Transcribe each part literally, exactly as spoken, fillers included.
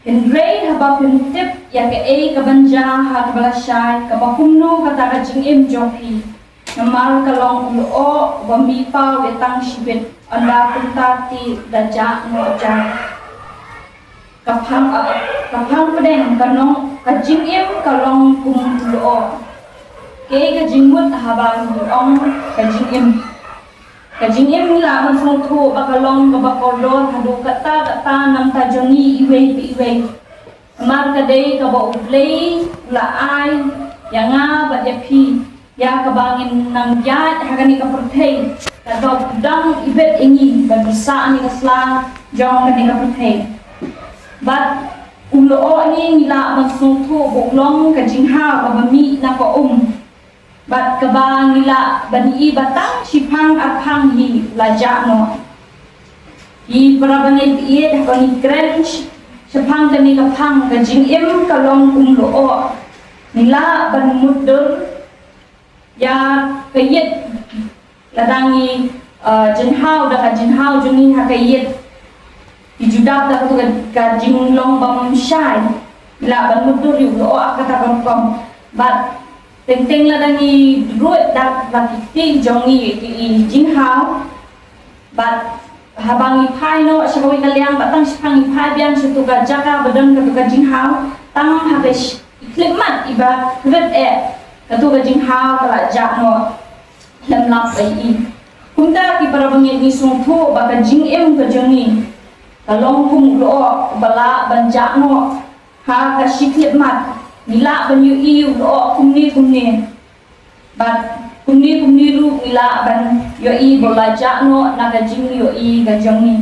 Hynrei haba phin tip ïa kaei kaban jia ha kaba lashai, kaba kumno kata ka jingim jong phi. Namar ka long u lyoh uba mih paw ïa tang shibit, ynda kumta te da jah noh jai. Ka phang, ka phang pdeng ka nong, ka jingim ka long kum u lyoh. Kaei ka jingmut haba ngi ong ka jingim. Ka jingim ngi lah ban sngewthuh ba ka long kaba kordor haduh katta katta namta jong ngi iwei pa iwei. Namar ka dei kaba U Blei u la ai ïa nga bad ïa phi, ïa kaba ngin nang ïaid ha kane ka pyrthei. Ka dei u dang ibit ïa ngi ban pynshah ïa ka sla jong kane ka pyrthei. Bad u lyoh ngi, ngi lah ban sngewthuh ba u long ka jinghaw kaba mih na ka um. Bad kaba ngi lah ban ïohi ba tang shiphang arphang hi la jah noh. Ki para bangeit, haba ngi kren sh-, shaphang kane ka phang ka jingim ka long kum u lyoh. Ngi lah ban mutdur ïa ka ïit. Lada ngi, uh, jynhaw da ka jinghaw jong ngi ha ka ïit, ki ju dap da katu ka, ka jinglong bymshai. Ngi lah ban mutdur ïa u lyoh ha kata ka rukom. Bad teng teng lada ngi ruid da la ki kti jong ngi ki jinghaw. Bad haba ngi phai noh sha kawei ka liang, bad tang shiphang ngi phai biang sha katu ka jaka ba don katu ka jinghaw, tang ha ka sh-, i khyllipmat iba khyllip eh, katu ka jinghaw ka la jah noh. Lem lap ba ïohi. Kumta ki para bangeit, ngi sngewthuh ba ka jingim ka jong ngi ka long kum u lyoh uba lah ban jah noh ha ka shi khyllipmat. Ngi lah ban ïohi u lyoh kumne kumne. Bad kumne kumne ruh ngi lah ban ïohi ba u la jah noh na ka jingïohi ka jong ngi.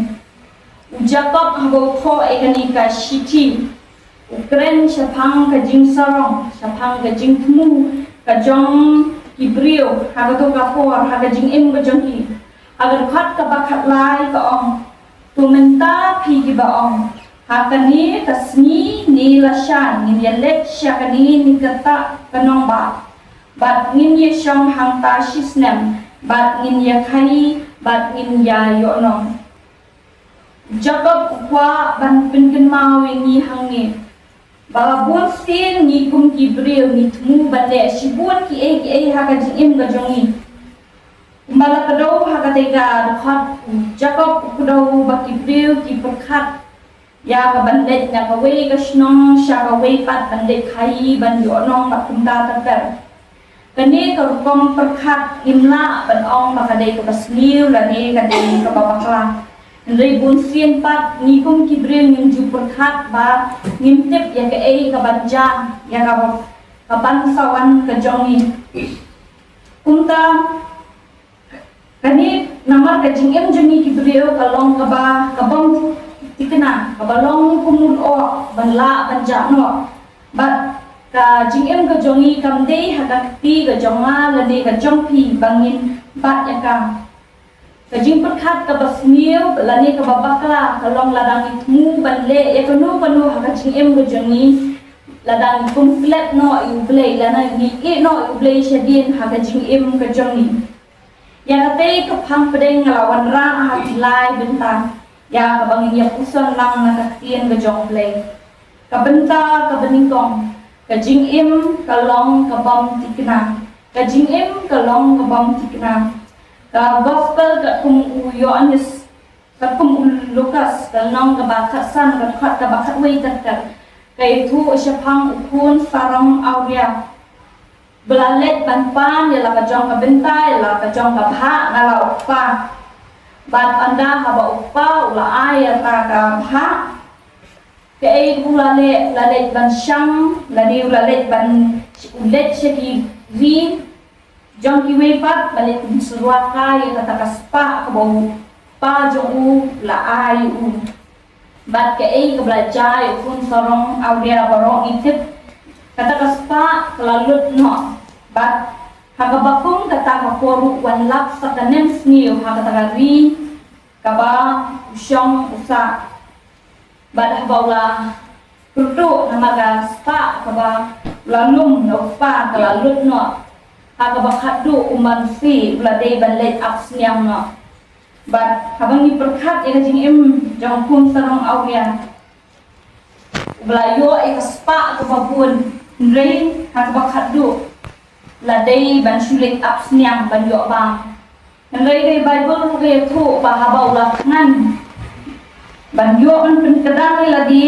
U Jakob haba u thoh ïa kane ka shithi, u kren shaphang ka jingsarong, shaphang ka jingthmu ka jong ki briew ha kato ka por, ha ka jingim ka jong ki. Ha ka dkhot kaba khatlai ka ong, to mynta phi kiba ong, ha kane ka sngi ne lashai ngin ïaleit sha kane ne kata ka nongbah, bad ngin ïashong hangta shisnem, bad ngin ïakhaïi, bad ngin ïa ïohnong. Jakob u kwah ban pynkynmaw ïa ngi hangne ba bunsien ngi kum ki briew ngi thmu ban leh shibun kiei kiei ha ka jingim ka jong ngi. Kumba la kdew ha katei ka dkhot, Jakob u kdew ba ki briew ki pyrkhat ïa ka ban leit na kawei ka shnong sha kawei pat ban leit khaïi ban ïohnong bad kumta ter ter. Kane ka rukom pyrkhat ngim lah ban ong ba ka dei kaba sniew lane ka dei kaba bakla. Hynrei bunsien pat ngi kum ki briew ngim ju pyrkhat ba ngim tip ïa kaei kaban jia, ïa kaba, kaban sa wan ka jong ngi. Kumta kane namar ka jingim jong ngi ki briew ka long kaba, kabym thikna, kaba long kum u lyoh ban lah ban jah noh. Bad ka jingim ka jong ngi kam dei ha ka kti ka jong nga lane ka jong phi ba ngin bat ïa ka. Ka jingpyrkhat kaba sniew lane kaba bakla ka long lada ngi thmu ban leh ïa kano kano ha ka jingim ka jong ngi, lada ngi khlem klet noh ïa U Blei, lada ngi ïeh noh ïa U Blei shadien ha ka jingim ka jong ngi. Ïa katei ka phang pdeng nga la wanrah ha ki lai bynta ïa kaba ngin ïa puson lang na ka ktien ka jong U Blei. Ka bynta kaba nyngkong, ka jingim ka long kabym thikna. Ka jingim ka long kabym thikna. Ka gospel katkum u Ïoannis, katkum u Lukas, ka lynnong kaba khatsan, ka dkhot kaba khatwei ter ter, ka ïathuh shaphang u khun sarong awria ba la leit ban pan ïa la ka jong ka bynta, ïa la ka jong ka bhah na la u kpa. Bad ynda haba u kpa u la ai ïa la ka bhah, kaei u la leh, u la leit ban shang, lane u la leit ban, u leit sha ki ri jong kiwei pat, ban leit pynsyrwa kai ïa kata ka spah kaba u kpa jong u la ai u. Bad kaei kaba la jia ïa u khun sarong awria baroh ngi tip. Kata ka spah ka la lut noh. Bad ha kaba kum kata ka por ruh wan lap sa ka nemsniew ha kata ka ri kaba u shong u sah. Bad haba u la kyrduh namar ka spah kaba u la lum na u kpa ka la lut noh. Ha kaba khatduh u man si u la dei ban leit ap sniang noh. Bad haba ngi pyrkhat ïa ka jingim jong u khun sarong awria, ba la ïoh ïa ka spah kaba bun, hynrei ha kaba khatduh la dei ban shu leit ap sniang ban ïoh bam. Hynrei ka Baibl ruh ka ïathuh ba haba u la thngan ban ïoh ban pynkdang ïa lade,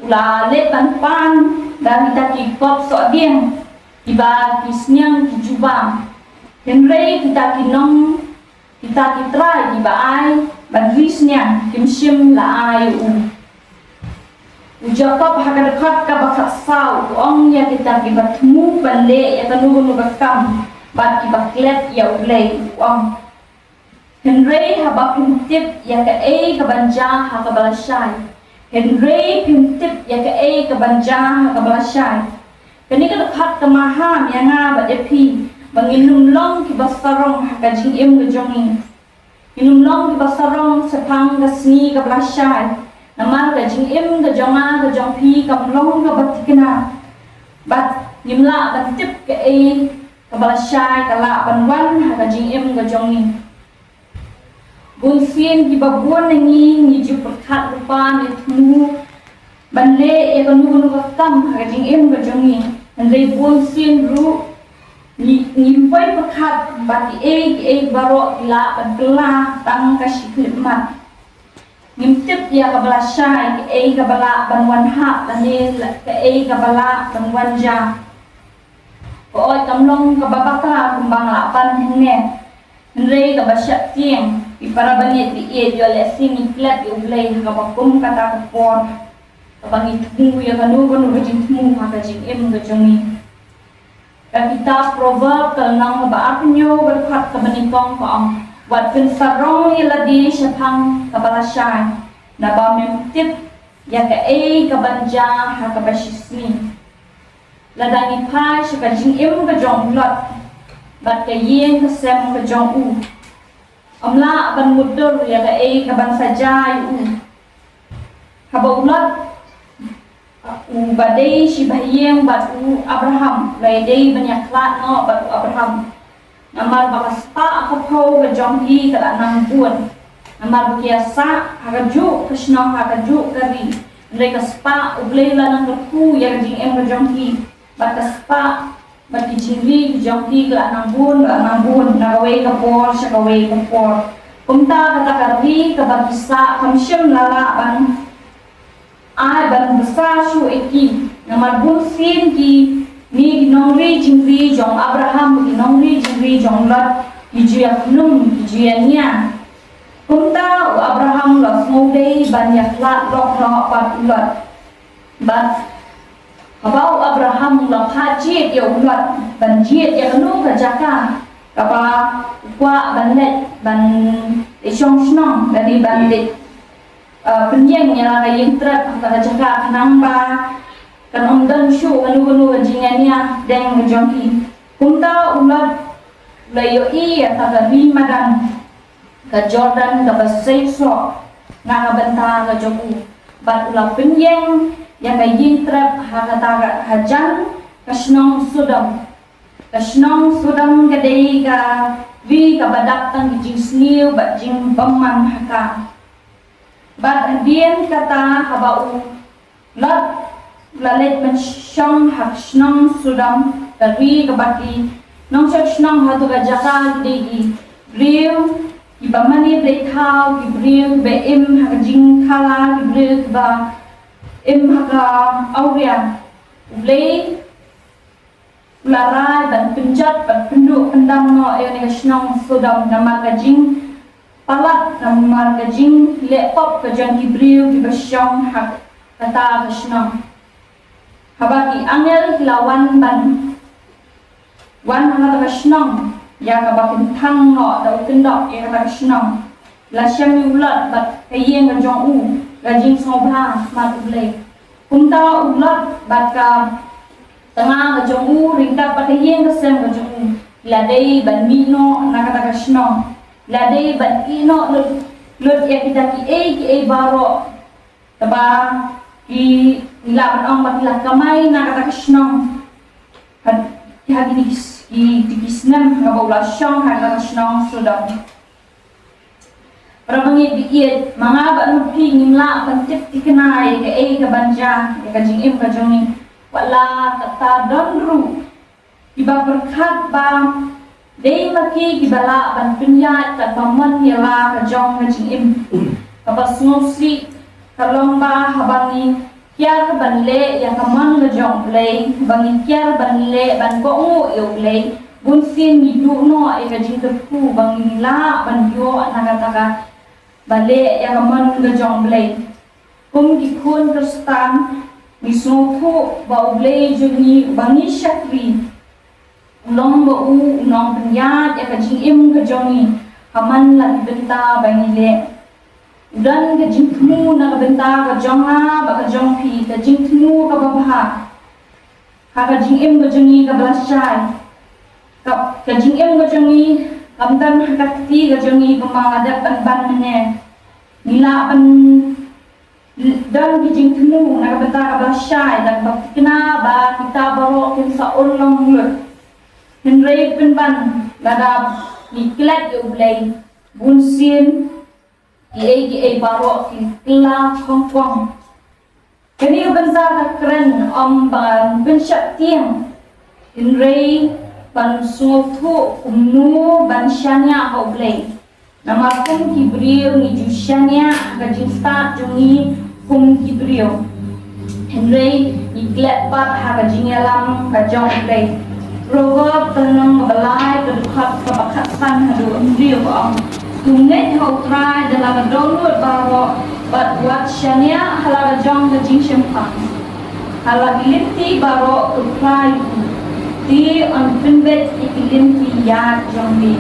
u la leit ban pan da kita ki kop sohdieng kiba ki sniang ki ju bam. Hynrei kita ki nong, kita ki trai kiba ai ban ri sniang kim shym la ai ïa u. U Jakob ha ka dkhot kaba khatsaw u ong ïa kita kiba thmu ban leh ïa kano kano ka kam bad kiba klet ïa U Blei, u ong: Hynrei haba phim tip ïa kaei kaban jia ha kaba lashai. Hynrei phim tip ïa kaei kaban jia ha kaba lashai. Kane ka dkhot ka maham ïa nga bad ïa phi ba ngin ym long kiba sarong ha ka jingim ka jong ngi. Ngin ym long kiba sarong shaphang ka sngi kaba lashai. Namar ka jingim ka jong nga ka jong phi kam long kaba thikna. Bad ngim lah ban tip kaei kaba lashai ka lah ban wan ha ka jingim ka jong ngi. Bun sien kiba bun na ngi ngi ju pyrkhat lypa, ngi thmu ban leh ïa kano kano ka kam ha ka jingim ka jong ngi. Hynrei bun sien ruh ngi, ngim poi pyrkhat ba kiei kiei baroh ki lah ban kylla tang ka shi khyllipmat. Ngim tip ïa kaba lashai, kaei kaba lah ban wan hap lane kaei kaba lah ban wan jia. Ka oit kam long kaba bata kumba nga lah ban hangne. Hynrei kaba sheptieng, ki para bangeit, ngi ïeit, ïoh lehse ngi klet ïa U Blei ha kaba kum kata ka por kaba ngi thmu ïa kano kano ka jingthmu ha ka jingim ka jong ngi. Ka kitab Proverb ka lynnong kaba arphew hynñiew ka dkhot kaba nyngkong ka ong: Wat pynsarong ïa lade shaphang kaba lashai, naba mem tip ïa kaei kaban jia ha kaba shi sngi. Lada ngi phai sha ka jingim ka jong u Lot bad ka ïing ka sem ka jong u, ym lah ban mutdur ïa kaei kaban sa jia ïa u. Haba u Lot, u ba dei shi ba ïing bad u Abraham, u la ïadei ban ïakhlad noh bad u Abraham. Namar ba ka spah ka phew ka jong ki ka la nang bun. Namar ba ki ïasah ha kajuh ka shnong ha kajuh ka ri. Hynrei ka spah U Blei u la nang kyrkhu ïa ka jingim ka jong ki. Bad ka spah bad ki jingri ki jong ki ka la nang bun, ka la nang bun na kawei ka por sha kawei ka por. Kumta kata ka ri kaba ki sah kam shym la lah ban ai ban bsa shuh ïa ki. Namar bun sien ki, ne ki nongri jingri jong Abraham, ki nongri jingri jong Lot, ki ju ïa kynum, ki ju ïa nia. Kumta u Abraham u la sngewdei ban ïakhlad lok noh bad u Lot. Bad haba u Abraham u la phah jied ïa u Lot ban jied ïa kano ka jaka kaba u kwah ban leit ban leit shong shnong, lane ban leit, eh, pynïeng ïa la ka ïing trep ha ka jaka, khnang ba kan ym don shuh kano kano ka jingïania deng ka jong ki. Kumta u Lot u la ïohi ïa kata ka ri madan ka Jordan kaba seisoh na ka bynta ka jong u, bad u la pynïeng ïa ka ïing trep ha kata ka, hajan ka shnong Sodom. Ka shnong Sodom ka dei ka ri kaba dap tang ki jingsniew bad jingbymman ha ka. Bad hadien kata haba u Lot u la leit ban shong ha ka shnong Sodom, ka ri kaba ki nongshong shnong ha kata ka jaka ki dei ki briew kiba mane blei thaw, ki briew kiba im ha ka jingkhala, ki briew kiba im ha ka awria. U Blei u la rai ban pynjot, ban pynduh pyndam noh ïa kane ka shnong Sodom namar ka jingpalat, namar ka jingleh pop ka jong ki briew kiba shong ha kata ka shnong. Haba ki angel ki la wan ban wan ha kata ka shnong ïa kaba kynthang noh da u kyndok ïa kata ka shnong, la shem ïa u Lot bad ka ïing ka jong u ka jingsngewbha mat U Blei. Kumta u Lot bad ka tnga ka jong u ryngkat bad ka ïing ka sem ka jong u, la dei ban mih noh na kata ka shnong, la dei ban ïeh noh lut, lut ïa kita kiei kiei baroh. Te ba ki, ngi lah ban ong ba ki la kamai na kata ka shnong. Ha, ha kine ki, ki, ki snem haba u la shong ha kata ka shnong Sodom. Para bangeit, Ïeit, ma nga bad ma phi ngim lah ban tip thikna ïa kaei kaban jia ïa ka jingim ka jong ngi. Wat la katta don ruh kiba pyrkhat ba dei ma ki kiba lah ban pynïaid katba mon ïa la ka jong ka jingim. Kaba sngewsih ka long ba haba ngi kiar ban leh ïa ka mon ka jong U Blei, ba ngi kiar ban leh ban kohnguh ïa U Blei, bunsien ngi duh noh ïa ka jingkyrkhu ba ngin lah ban ïoh na kata kaba leh ïa ka mon ka jong U Blei. Kum ki khun Khristan, ngi sngewthuh ba U Blei jong ngi uba ngi shakri, u long ba u u nongpynïaid ïa ka jingim ka jong ngi ha man la ki bynta ba ngi leh. U don ka jingthmu na ka bynta ka jong nga bad ka jong phi, ka jingthmu kaba bha ha ka jingim ka jong ngi kaba lashai. Ka, ka jingim ka jong ngi kam don ha ka kti ka jong ngi kumba nga dep ban ban mynne. Ngi lah ban don ki jingthmu na ka bynta kaba lashai, na kaba thikna ba kita baroh kin sa urlong lut. Hynrei pynban lada ngi klet ïa U Blei, bunsien kiei kiei baroh ki kylla khongkhong. Kane ka bynta ka kren ym ban pynsheptieng, hynrei ban sngewthuh kumno ban shaniah ha U Blei. Namar kum ki briew ngi ju shaniah ha ka jingstad jong ngi kum ki briew, hynrei ngi klet pat ha ka jingïalam ka jong U Blei. Proverb ka lynnong kaba lai, ka dkhot kaba khatsan haduh hynriew ka ong: To ngeit ha U Trai da la ka dohnud baroh, bad wat shaniah ha la ka jong ka jingshemphang. Ha la ki lynti baroh to phla ïa u, te un pynbeit ïa ki lynti ïaid jong me.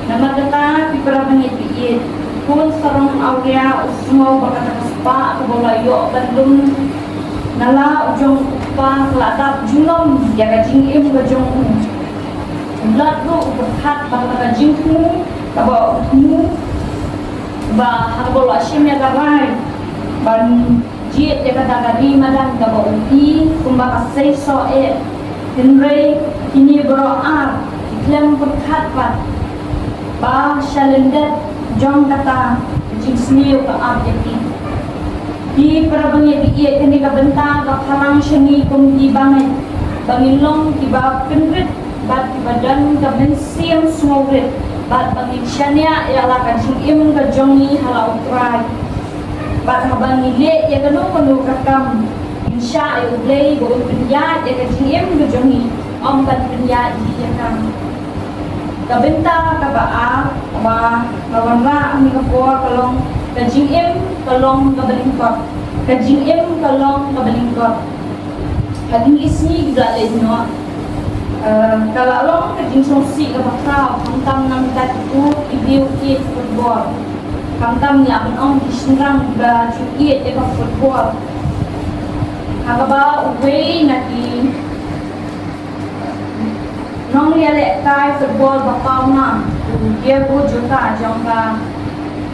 Namar kata, ki para bangeit baieit, u khun sarong awria u sngew ba kata ka spah kaba u la ïoh ban lum na la u jong u kpa ka la dap junom ïa ka jingim ka jong u. U Blei ruh u pyrkhat ba kata ka jingthmu kaba u thmu, ba ha kaba u la shim ïa ka rai ban jied ïa kata ka ri madan kaba u i kumba ka seisoh eh. Hynrei kine baroh ar ki khlem pyrkhat pat ba sha lyndet jong kata ka jingsniew ka ap ïa ki. Ki para bangeit baieit, kane ka bynta ka pharang sha ngi kum ki bangeit ba ngin long kiba pynrit bad kiba don ka mynsiem sngewrit, bad ba ngin shaniah ïa la ka jingim ka jong ngi ha la U Trai. Bad haba ngi leh ïa kano kano ka kam, ngin shah ïa U Blei ba un pynïaid ïa ka jingim ka jong ngi, ym ban pynïaid ïa ka. Ka bynta kaba ar kaba nga wanrah ha kane ka por ka long: ka jingim ka long kaba lyngkot. Ka jingim ka long kaba lyngkot. Hadien ki sngi kiba la leit noh, eh, ka la long ka jingsngewsih kaba khraw, khamtam na ka bynta ki briew kiba ïeit football, khamtam, ngi lah ban ong, ki shynrang kiba ju ïeit ïa ka football. Ha kaba uwei na ki nongïalehkai football ba pawnam, u Diogo Jota jong ka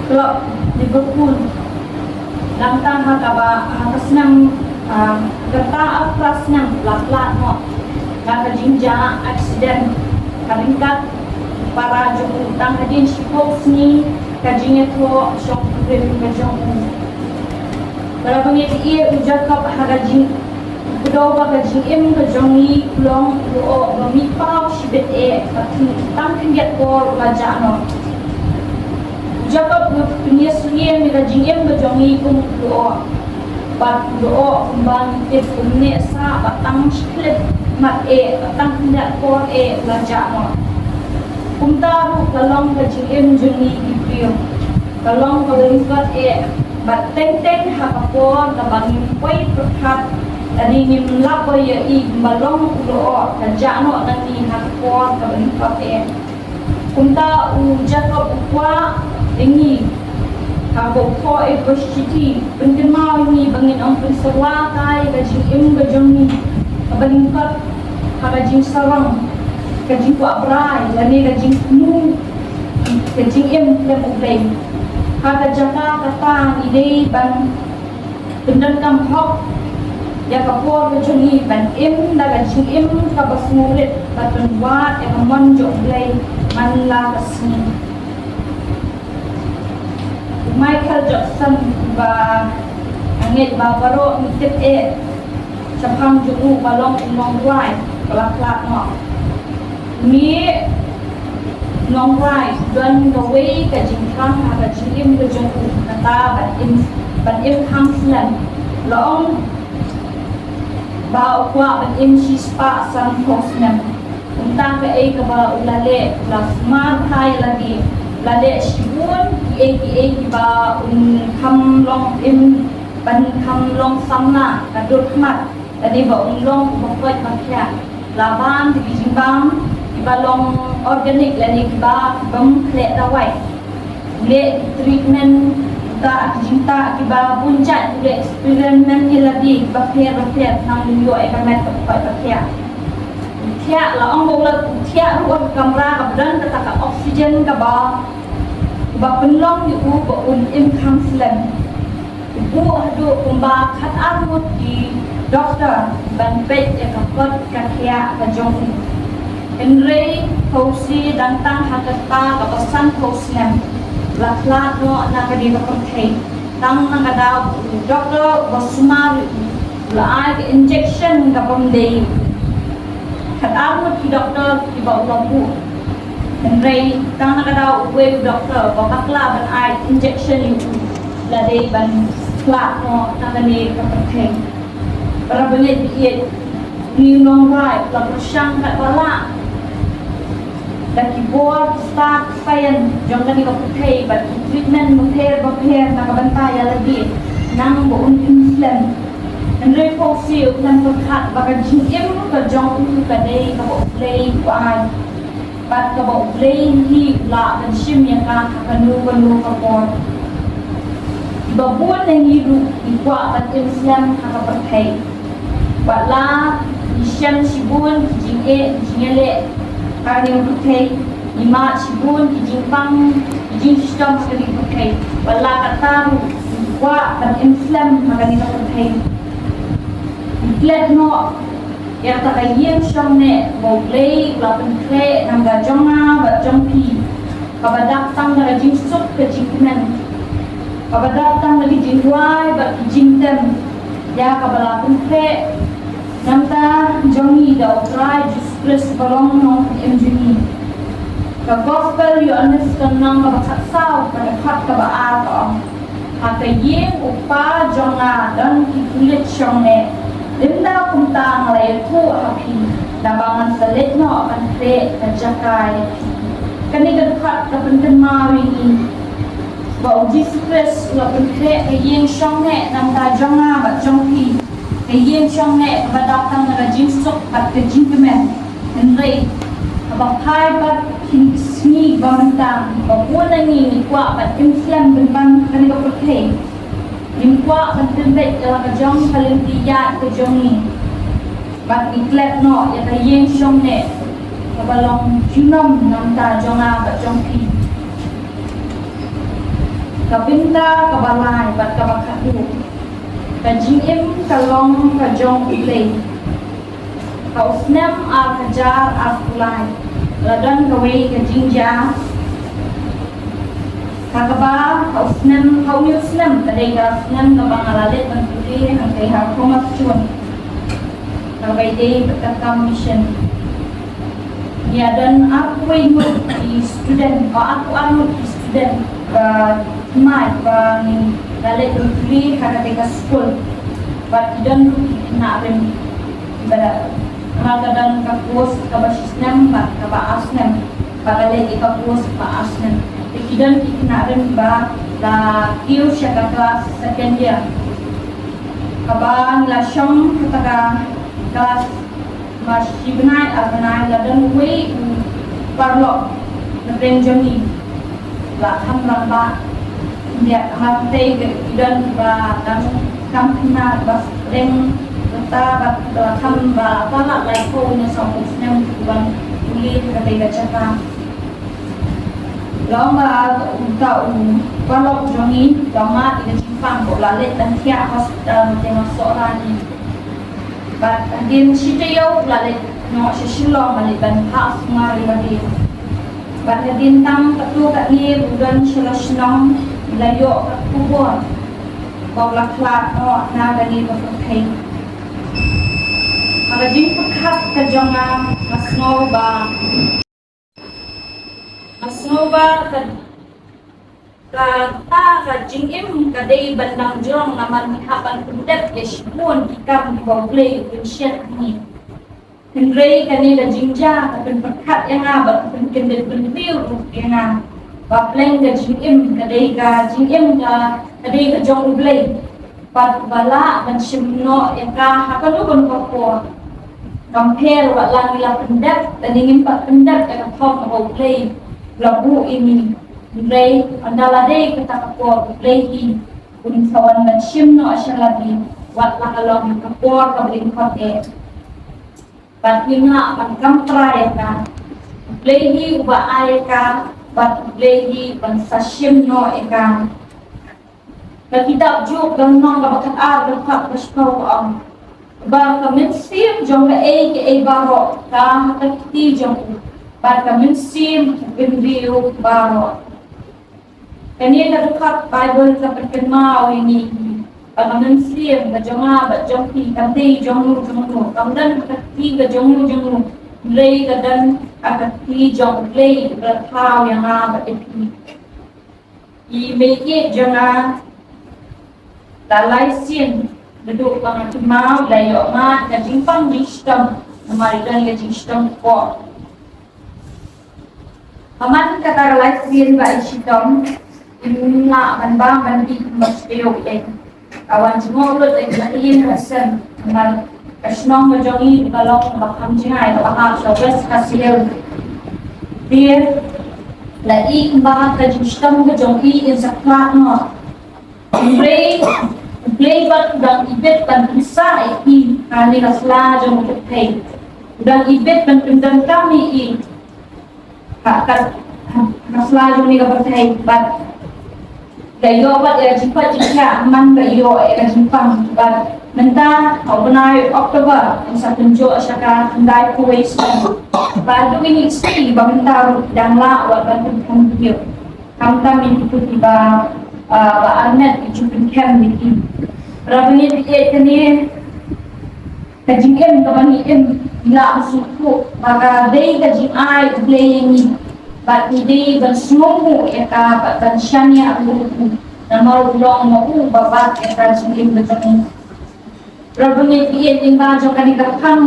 club Liverpool, nangta ha kaba, ha ka snem, ah, kata ka snem la pla noh na ka jingjia accident ha ryngkat para jong u. Tang hadien shiphew sngi ka jingïathoh shongkurim ka jong u. Para bangeit baieit, u Jakob ha ka jing, u kdew ba ka jingim ka jong ngi u long u lyoh ba mih paw shibit eh, bad tang khyndiat por u la jah noh. U Jakob u pynïasyriem ïa ka jingim ka jong ngi kum u lyoh, bad u lyoh kumba ngi tip kumne sah, bad tang shi khyllipmat eh, bad tang khyndiat por eh u la jah noh. Kumta ruh ka long ka jingim jong ngi ki briew, ka long kaba lyngkot eh, bad teng teng ha ka por kaba ngim poi pyrkhat lane ngim lah ban ïohi kumba long u lyoh, ka jah noh na ngi ha ka por kaba lyngkot eh. Kumta u Jakob u kwah ïa ngi ha kaba u thoh ïa ka shithi, pynkynmaw ïa ngi ba ngin ym pynsyrwa ïa ka jingim ka jong ngi kaba lyngkot ha ka jingsarong, ka jingkwah brai lane ka jingthmu ka jingim khlem U Blei. Ha ka jaka kata ngi dei ban pyndonkam hok ïa ka por ka jong ngi ban im da ka jingim kaba sngewrit, bad ban wad ïa ka mon jong U Blei man la ka sngi. Michael Jackson ba ngeit ba baroh ngi tip eh shaphang jong u ba long u nongrwai ba la khlad noh. Une u nongrwai don kawei ka jingthrang ha ka jingim ka jong u kata ban im, ban im kham slem. La ong ba u kwah ban im shispah sanphew snem. Kumta kaei kaba u la leh, u la sumar bha ïa lade, u la leh shibun kiei kiei kiba un kham long im, ban kham long samla ka dur khmat lane ba un long uba koit ba khiah. La bam da ki jingbam kiba long organic lane kiba bym khleh dawai. U leh ki treatment, u tah ki jingtah kiba bun jait, u leh experiment ïa lade kiba pher ba pher, nang ym ïoh ïa ka met kaba koit ba khiah. U thiah, la ong ba u la thiah ruh ha ka kamra kaba don kata ka oxygen kaba, kaba pynlong ïa u ba un im kham slem. U buh haduh kumba khatar ngut ki doktor ban peit ïa ka kot ka khiah ka jong u. Hynrei Fauci dang tang ha ka kyrta kaba sanphew snem, la khlad noh na kane ka pyrthei. Tang na ka daw u doktor uba sumar ïa u, u la ai ka injection kabym dei. Khatar ngut ki doktor kiba u la buh. Hynrei tang na ka daw uwei u doktor ba bakla ban ai injection ïa u, la dei ban khlad noh na kane ka pyrthei. Para bangeit baieit, une u nongrwai u la pyrshang katba lah da ki bor ki stad ki paian jong kane ka pyrthei bad ki treatment bapher bapher na ka bynta ïa lade, nang ba un im slem. Hynrei Fauci u khlem pyrkhat ba ka jingim ka jong u ka dei kaba U Blei u ai. Bad kaba U Blei hi u lah ban shim ïa ka ha kano kano ka por. Kiba bun na ngi ruh ngi kwah ban im slem ha ka pyrthei. Wat la ngi shem shibun ki jingeh ki jingïaleh ha kane ka pyrthei, ngi mad shibun ki jingpang ki jingshitom ha kane ka pyrthei. Wat la katta ruh ngi kwah ban im slem ha kane ka pyrthei. Ngi klet noh ïa kata ka ïing shong neh ba U Blei u la pynkhreh na ka bynta jong nga bad jong phi, kaba dap tang da ka jingsuk ka jingkmen, kaba dap tang da ka jingduwai bad ka jingtem, ïa kaba la pynkhreh na ka bynta jong ngi da U Trai Jisu Khrist uba long u Nongpynim jong ngi. Ka Gospel Ïoannis ka lynnong kaba khatsaw, ka dkhot kaba ar ka ong, ha ka ïing u Kpa jong nga don ki pulit shong neh. Lymda kumta nga la ïathuh ha phi, naba ngan sa leit noh ban khreh ka jaka ïa phi. Kane ka dkhot ka pynkynmaw ïa ngi ba U Jisu Khrist u la pynkhreh ka ïing shong neh na ka bynta jong nga bad jong phi. Ka ïing shong neh kaba dap tang na ka jingsuk bad ka jingkmen. Hynrei haba phai bad ki sngi ba mynta, ba bun na ngi ngi kwah ban im slem pynban ha kane ka pyrthei. Ngim kwah ban pynbeit ïa la ka jong ka lynti ïaid ka jong ngi. Bad ngi klet noh ïa ka ïing shong neh kaba long junom na ka bynta jong nga bad jong phi. Ka bynta kaba lai bad kaba khatduh. Ka jingim ka long ka jong U Blei. Ha u snem ar hajar arphew lai, la don kawei ka jingjia. Ha kaba ha u snem, ha une u snem ka dei ka snem kaba nga la leit ban pule hangtei ha Thomas Jones, kaba ïadei bad ka kam mission. Ïa don arphew wei ngut ki student, oh, arphew ar ngut ki student ba thymmai ba ngin da leit ban pule ha katei ka skul. Bad ki don ruh ki khynnah rim kiba da, namar ka don ka course kaba shi snem bad kaba ar snem. Bad da leit ïa ka course ba ar snem. Te ki don ki khynnah rim ba la kiew sha ka class second year. Haba ngi la shong kata ka class, ma shi bnai ar bnai la don uwei u paralok na pdeng jong ngi. La kham rangbah. Ïa, hangtei ki don kiba dang kham khynnah ba pdeng rta bad la kham ba palat laiphew ne sawphew snem ki wan pule ha katei ka jaka. Long ba uta u paralok jong ngi la mad ïa ka jingpang, ba u la leit ban thiah hospital ha Sohra ne. Bad hadien shi taïew u la leit noh sha Shillong ban leit ban phah sumar ïa lade. Bad hadien tang katto katne u don sha la shnong, la ïoh ka khubor ba u la khlad noh na kane ka pyrthei. Ha ka jingpyrkhat ka jong nga, nga sngew ba, nga sngew ba ka, kata ka jingim ka dei ban dang jrong namar ngi hap ban pyndep ïa shibun ki kam kiba U Blei u pynshet ha ngi. Hynrei kane ka jingjia ka pynpyrkhat ïa nga bad ka pynkyndit bynriew ruh ïa nga ba pleng ka jingim ka dei ka jingim ka, ka dei ka jong U Blei. Bad uba lah ban shim noh ïa ka ha kano kano ka por. Kam pher wat la ngi la pyndep lane ngim pat pyndep ïa ka thong kaba U Blei u la buh ïa ngi. Hynrei ynda la dei kata ka por, U Blei hi un sa wan ban shim noh sha la ngi wat la ka long ka por kaba lyngkot eh. Bad ngim lah ban kam trai ïa ka. U Blei hi uba ai ïa ka, bad U Blei hi uban sa shim noh ïa ka. Ka kitab Job ka lynnong kaba khatar ka dkhot kaba shiphew ka ong ba ka mynsiem jong kaei kaei baroh ka ha ka kti jong u, bad ka mynsiem u bynriew baroh. Kane ka dkhot Baibl ka pynkynmaw ïa ngi ba ka mynsiem ka jong nga bad jong phi kam dei jong u jong u, kam don ha ka kti ka jong u jong u, hynrei ka don ha ka kti jong U Blei uba la thaw ïa nga bad ïa phi. I meiieit jong nga la lai sien naduh ba nga kynmaw la ïoh mad ka jingpang jingshitom namar i don ka jingshitom kpoh. Ka man kata ka lai sien ba i shitom, im lah ban bam ban dih kumba shu ïoh ei. Ka wan jngoh lut ei ka ïing ka sem namar ka shnong ka jong i ka long kaba kham jngai kaba hap sha West Khasi Hills. Te la i kumba ka jingshitom ka jong i in sa khlad noh. Hynrei U Blei pat u dang ibit ban pynsah ïa i ha kane ka sla jong u pyrthei. U dang ibit ban pyndonkam ïa i ha ka, ha ka sla jong kane ka pyrthei bad la ïoh pat ïa ka jingkoit jingkhiah man ba ïoh ïa ka jingpang bad mynta ha u bnai October yn sa pynjot sha ka khyndai phew wei snem. Bad dei ïa ngi ki sngi ba mynta ruh dang lah wat ban pynkham briew. Khamtam ïa kito kiba, ah, ba armet ki ju pynkham ïa ki. Para bangeit, ïa kane ka jingim kaba ngi im, ngi lah ban sngewthuh ba ka dei ka jingai U Blei ïa ngi. Bad ngi dei ban sngewthuh ïa ka bad ban shaniah ruh ïa u. Namar u long ma u uba bat ïa ka jingim ka jong ngi. Para bangeit, ïa lyngba jong kane ka khang,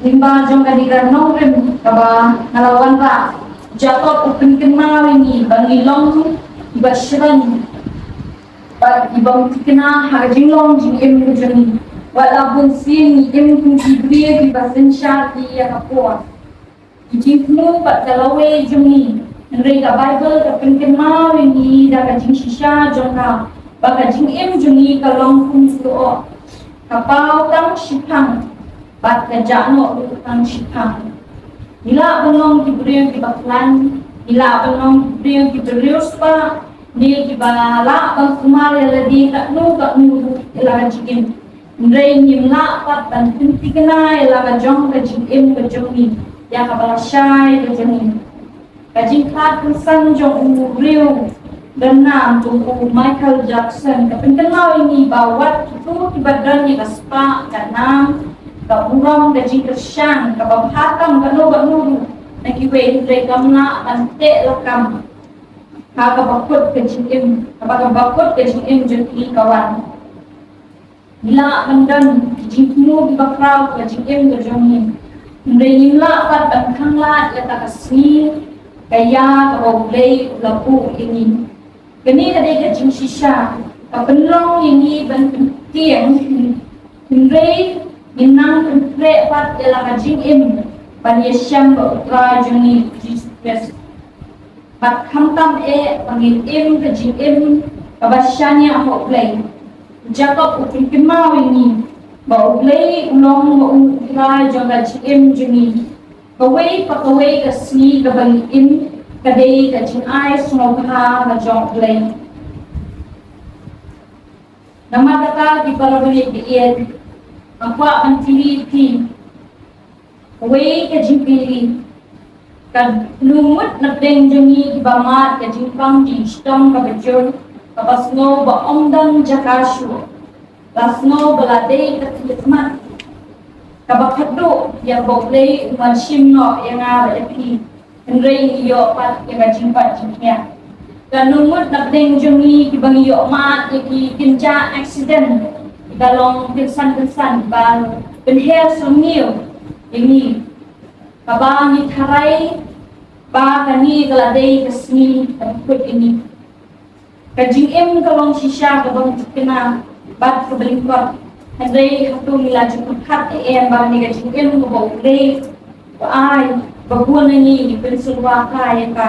lyngba jong kane ka nongrim kaba nga la wanrah, Jakob u pynkynmaw ïa ngi ba ngi long kiba shreng bad kiba thikna ha ka jinglong jingim ka jong ngi. Wat la bun sien ngi im kum ki briew kiba synshar ïa ka por. Ki jingthmu bad ka lawei jong ngi. Hynrei ka Baibl ka pynkynmaw ïa ngi da ka jingshisha jong ka ba ka jingim jong ngi ka long kum u lyoh, ka paw tang shiphang bad ka jah noh ruh tang shiphang. Ngi lah ban long ki briew kiba khlaiñ, ngi lah ban long ki briew kiba riewspah, ne kiba lah ban sumar ïa lade katno katno ruh ïa la ka jingim. Hynrei ngim lah pat ban pynthikna ïa la ka jong ka jingim ka jong ngi ïa kaba lashai ka jong ngi. Ka jingkhlad kynsan jong u briew don nam jong u Michael Jackson ka pynkynmaw ïa ngi ba wat kito kiba don ïa ka spah ka nam ka burom ka jingkyrshan kaba bha tam kano kano ruh na kiwei, hynrei kam lah ban teh lakam ha kaba kut ka jingim, ha kaba kut ka jingim jong ki ka wan. Ngi lah ban don ki jingthmu kiba khraw ha ka jingim ka jong ngi. Hynrei ngim lah pat ban khanglad ïa kata ka sngi ka ïa kaba U Blei u la buh ïa ngi. Kane ka dei ka jingshisha ka pynlong ïa ngi ban pyntieng. Hynrei ngin nang pynkhreh pat ïa la ka jingim ban ïashem bad U Trai jong ngi Jisu Khrist. Bad khamtam eh ba ngin im ka jingim kaba shaniah ha U Blei. U Jakob u pynkynmaw ïa ngi ba U Blei u long ma u U Trai jong ka jingim jong ngi. Kawei pa kawei ka sngi kaba ngi im ka dei ka jingai sngewbha ka jong U Blei. Namar kata ki para bangeit ba ïeit, nga kwah ban kylli ïa phi kawei ka jingkylli. Ka nongmut napdeng jong ngi kiba mad ka jingpang jingshitom kaba jur, kaba sngew ba ym don jaka shuh. La sngew ba la dei ka khlieh mat kaba khatduh ïa ba U Blei un wan shim noh ïa nga bad ïa phi. Hynrei ngi ïoh pat ïa ka jingpang jingkhiah. Ka nongmut napdeng jong ngi kiba ngi ïoh mad ïa ki kynja accident kiba long kynsan kynsan ba pynher sumiew ïa ngi. Kaba ngi tharai ba kane ka la dei ka sngi kaba kut ïa ngi. Ka jingim ka long shisha kaba thikna bad kaba lyngkot. Hynrei hato ngi la ju pyrkhat em ba kane ka jingim kaba U Blei u ai ba bun na ngi ngi pynsyrwa kai ïa ka.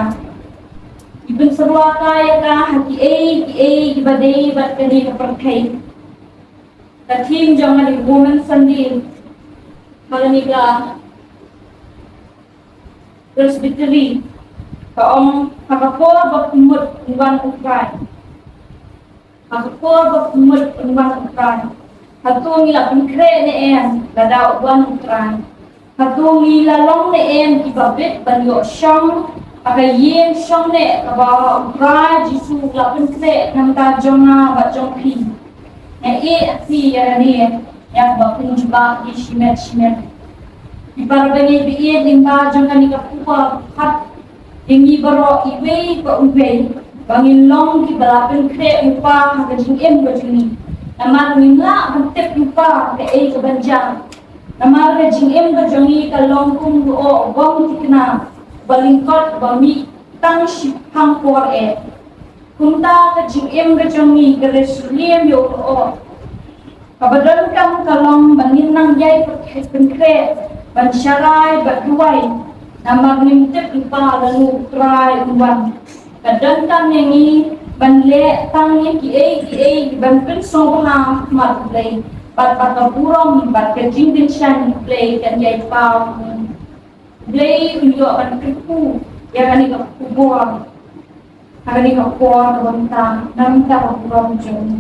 Ngi pynsyrwa kai ïa ka ha kiei kiei kiba dei bad kane ka pyrthei. Ka theme jong kane ka Women's Sunday ha kane ka Presbytery ka ong, ha ka por ba pynmut un wan U Trai. Ha ka por ba pynmut un wan U Trai, hato ngi la pynkhreh ne em lada u wan U Trai? Hato ngi la long ne em kiba bit ban ïoh shong ha ka ïing shongneh kaba U Trai Jisu u la pynkhreh na ka bynta jong nga bad jong phi? Nga ïeh ha phi ïa kane, ïa kaba pynjubab ïa shimet shimet. Ki para bangeit ba ïeit, lyngba jong kane ka khubor ka pyrkhat ïa ngi baroh iwei pa iwei ba ngin long kiba la pynkhreh lypa ha ka jingim ka jong ngi. Namar ngim lah ban tip lypa kaei kaban jia. Namar ka jingim ka jong ngi ka long kum u lyoh bym thikna, ba lyngkot ba mih tang shiphang por eh. Kumta ka jingim ka jong ngi ka reh shuh lem ïa u lyoh. Kaba donkam ka long ba ngin nang ïai pynkhreh, ban sharai bad duwai, namar ngim tip lypa lano U Trai un wan. Ka donkam ïa ngi ban leh tang ïa kiei kiei kiban pynsngewbha ha khmat U Blei, bad ba ka burom bad ka jingkynshew U Blei kan ïai paw. U Blei un ïoh ban kyrkhu ïa kane ka khubor ha kane ka por kaba mynta na ka bynta ka burom jong ngi.